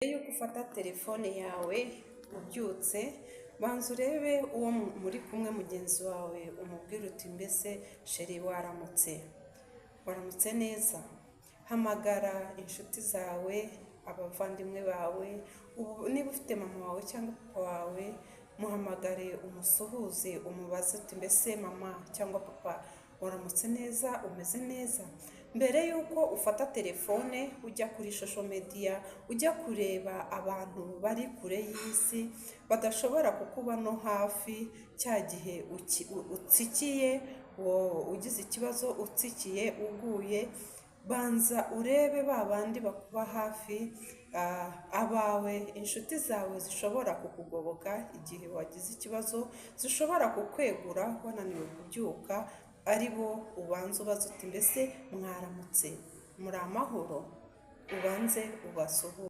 Mbere y'uko ufata telefone yawe ubyutse, banza urebe uwo muri kumwe, mugenzi wawe, umubwire uti: "Mbese chéri, waramutse? Waramutse neza?" Hamagara inshuti zawe, abavandimwe bawe. Niba ufite mama wawe cyangwa papa wawe, muhamagare, umusuhuze, umubaze uti: "Mbese mama cyangwa papa, waramutse neza? Umeze neza?" Mbere y'uko ufata telefone ujya kuri social media, ujya kureba abantu bari kure y'isi badashobora kukuba no hafi cya gihe utsikiye, ugize ikibazo, utsikiye, uguye, banza urebe ba bandi bakuba hafi, abawe, inshuti zawe zishobora kukugoboka igihe wagize ikibazo, zishobora kukwegura wananiwe kubyuka, ari bo ubanza ubaza uti: "Mbese mwaramutse? Muri amahoro?" Ubanze ubasuhuze.